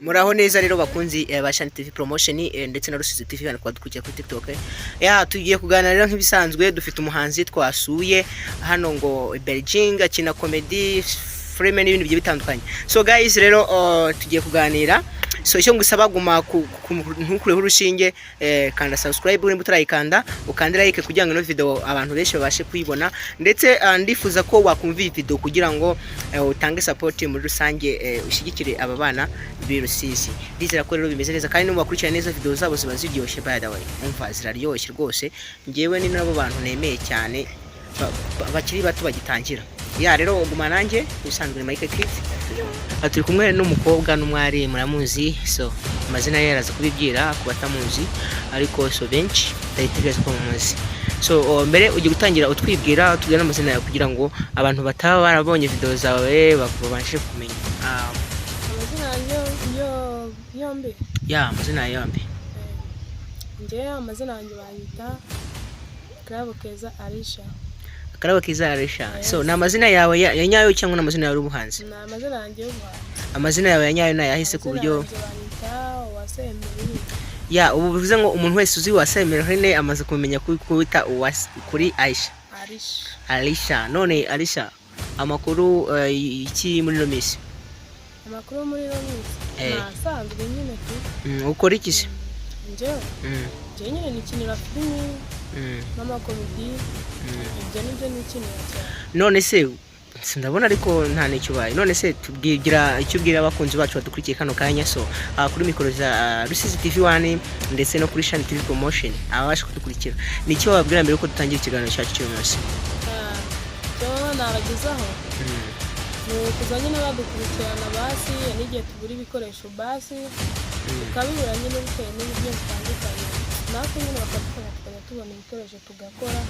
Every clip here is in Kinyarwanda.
Muraho neza rero bakunzi ba Shani TV Promotion ndetse na Rusizi TV, hano twadukurikiye kuri TikTok. Ya, tugiye kuganira rero nk'ibisanzwe. Dufite umuhanzi twasuye hano ngo Beijing, akina comedy, filime n'ibindi bigiye bitandukanye. So guys, rero tugiye kuganira. So icyo ngusaba, guma ntukureho urushinge, kanda subscribe nimba utarayikanda, ukande like kugira ngo ino video abantu benshi babashe kuyibona. Ndetse ndifuza ko wakumva iyi video kugira ngo utange support muri rusange, ushyigikire aba bana b'i Rusizi. Ndizera ko rero bimeze neza kandi nubakurikirana neza, video zabo ziba ziryoshye. By the way, umva, ziraryoshye rwose. Njyewe ni nabo bantu nemeye cyane bakiri bato bagitangira. Ya, rero guma nanjye ibisanzwe, ni Mike Kid. Aha turi kumwe n'umukobwa n'umwari, muramuzi. So amazina ye araza kubibwira ku batamuzi, ariko so benshi ndahitegereza ko mumuzi. So mbere ugiye gutangira utwibwira, utubwira n'amazina yawe kugira ngo abantu bataba barabonye video zawe babashe kumenya. Amazina yanjye yombi? Ya, amazina yawe yombi. Njyewe amazina yanjye banyita Karabo Keza Arisha. Akarabo Keza Arisha. So ni amazina yawe ya nyayo cyangwa ni amazina yawe y'ubuhanzi? Ni amazina yanjye y'ubuhanzi. Amazina yawe ya nyayo ni ayahise ku buryo? Amazina yanjye banyita Uwase Emeline. Ya, ubu bivuze ngo umuntu wese uzi Uwase Emeline amaze kumenya kwita Uwase kuri Aisha. Arisha. Arisha. None Arisha, amakuru iki muri ino minsi? Amakuru muri ino minsi Eh. ni asanzwe nyine tu. Ukora iki se? Njyewe? Njyewe nyine nikinira filimi n'amakomedi. Ibyo nibyo nikinira cyane. None se ndabona ariko nta n'icyo ubaye. None se tubwira icyo ubwira abakunzi bacu badukurikiye kano kanya. So kuri mikoro za Rusizi TV 1 ndetse no kuri Shani TV Promotion, ababasha kudukurikira, ni icyo wababwira mbere yuko dutangira ikiganiro cyacu cy'uyu munsi? Ah, icyo nabagezaho ni ukuza nyine badukurikirana. Basi n'igihe tubura ibikoresho, basi tukabibura nyine bitewe n'uburyo butandukanye, natwe nyine bakadufasha tukajya tubona ibikoresho tugakora,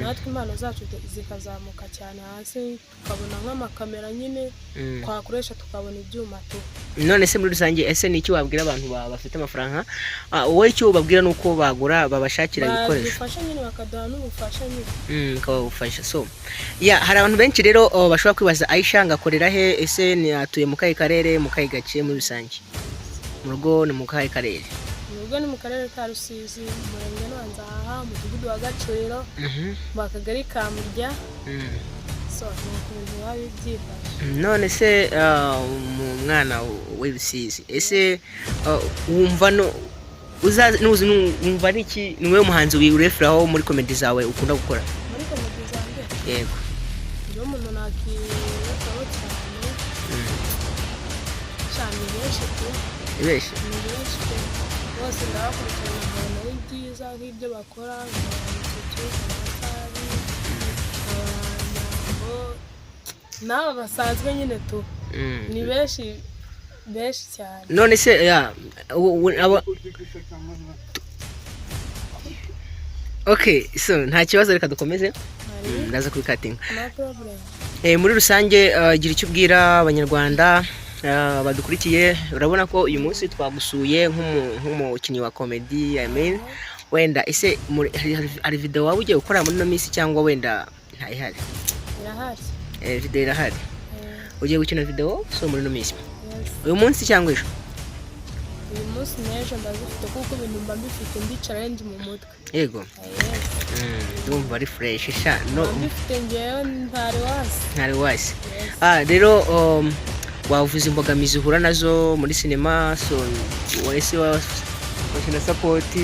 natwe impano zacu zikazamuka cyane hasi, tukabona nk'amakamera nyine twakoresha, tukabona ibyuma tu. None se muri rusange, ese ni iki wabwira abantu bafite amafaranga? Wowe icyo ubabwira ni uko bagura, babashakira ibikoresho? Badufasha nyine, bakaduha n'ubufasha nyine. Bakabafasha. So ya, hari abantu benshi rero, bashobora kwibaza: Aisha ngakorera he? Ese ni atuye mu kahe karere, mu kahe gace? Muri rusange mu rugo ni mu kahe karere? Mu rugo ni mu karere ka Rusizi, umurenge ni wa Nzahaha, umudugudu wa Gacuriro, mu kagari ka Murya. So ni ukuntu biba byifashe. None se mu mwana w'i Rusizi, ese wumva no uzaza wumva ari iki? Ni wowe muhanzi wireferaho muri comedy zawe ukunda gukora? Muri comedy zanjye? Yego. Njyewe umuntu nakirekaho cyane cyane, ni benshi pe. Ni benshi. Ni benshi pe, bose ndabakurikirana nkabona ari byiza nk'ibyo bakora, nkaba Mitsutsu, nkaba Nsabi, nkaba Nyambo, n'aba basanzwe nyine tu. Ni benshi, benshi cyane. None se ya okay, so nta kibazo, reka dukomeze. Hari Ndaza kubikatinga. No problem. Muri rusange, gira icyo ubwira Abanyarwanda badukurikiye. Urabona ko uyu munsi twagusuye nk'umukinnyi wa comedy. I mean, wenda ese hari video waba ugiye gukora muri ino minsi cyangwa wenda ntayihari? Irahari. Video irahari? Eh. Ugiye gukina video so muri ino minsi? Yes. Uyu munsi cyangwa ejo? Uyu munsi n'ejo ndazifite, kuko ibintu mba mbifite, ndicara ndi mu mutwe. Yego. Yes. Ndumva ari fresh sha no. Mba mbifite ngewe, ntari wasi. Ntari wasi. Yes. Rero wavuze imbogamizi uhura nazo muri sinema. So wese wafashe na support,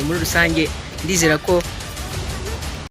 muri rusange ndizera ko